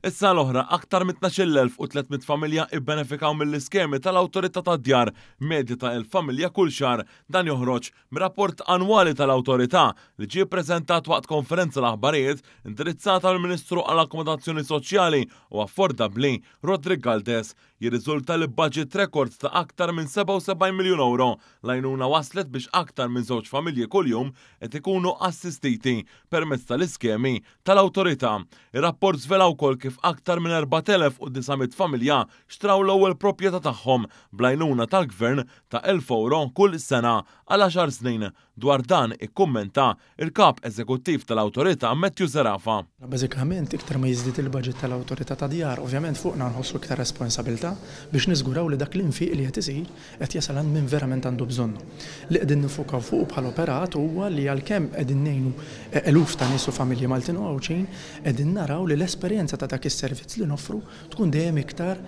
Is-sena l-oħra aktar minn 12,300 familja ibbenefikaw mill-iskemi tal-Awtorità tad-Djar, medja ta' 1,000 familja kull xahar. Dan joħroġ mir-rapport annwali tal-Awtorità li ġie ppreżentat waqt konferenza l-aħbarijiet indirizzata mill-Ministru għall-Akkomodazzjoni Soċjali u Affordabbli Roderick Galdes. Jirriżulta li b'baġit rekord ta' aktar minn 77 miljun ewro, l-għajnuna waslet biex aktar minn żewġ familji kuljum qed ikunu assistiti permezz tal-iskemi tal-Awtorità. Ir-rapport żvela wkoll kif aktar minn 4,900 familja xtraw l-ewwel proprjetà tagħhom bl-għajnuna tal-Gvern ta' 1,000 ewro kull sena għal għaxar snin. Dwar dan ikkummenta il-Kap Eżekuttiv tal-Awtorità Matthew Zerafa. Bażikament, iktar ma jiżdied il-baġit tal-Awtorità tad-Djar, ovvjament fuqna nħossu iktar responsabilità biex niżguraw li dak l-infiq li qed isir qed jasal għand min verament għandu bżonnu. Li qegħdin niffukaw fuqu bħala operat huwa li għalkemm qegħdin ngħinu eluf ta' nies u familji Maltin u Għawdxin, qegħdin naraw li l-esperjenza ta' dak is-servizz li noffru tkun dejjem iktar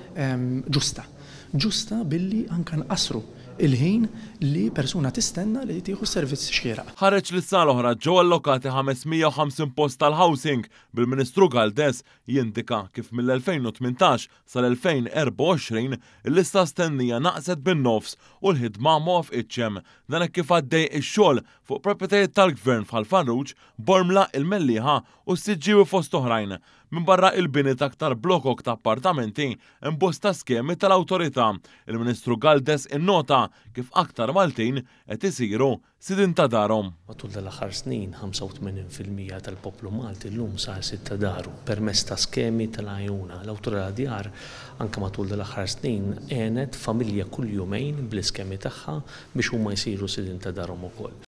ġusta. Ġusta billi anke nqassru l-ħin li persuna tistenna li tieħu s-servizz xieraq. Ħareġ li s-sena l-oħra ġew allokati 550 post tal-housing, bil-Ministru Galdes jindika kif mill-2018 sal-2024 il-lista stennija naqset bin-nofs u l-ħidma ma waqfqitx hemm. Dan hekk kif għaddej ix-xogħol fuq proprjetajiet tal-Gvern f'Ħal Farruġ, Bormla, il-Mellieħa u s-Siġġiewi fost oħrajn. Minbarra il-bini ta' aktar blokok ta' appartamenti, hemm bosta skemi tal-awtorità. Il-Ministru Galdes innota kif aktar Maltin qed isiru sidien ta' darhom. Matul dal-aħħar snin, 85% tal-poplu Malti llum sar sid ta' daru permezz ta' skemi tal-għajnuna. L-Awtorità Djar anke matul dal-aħħar snin għenet familja kull jumejn bl-iskemi tagħha biex huma jsiru sidien ta' darhom ukoll.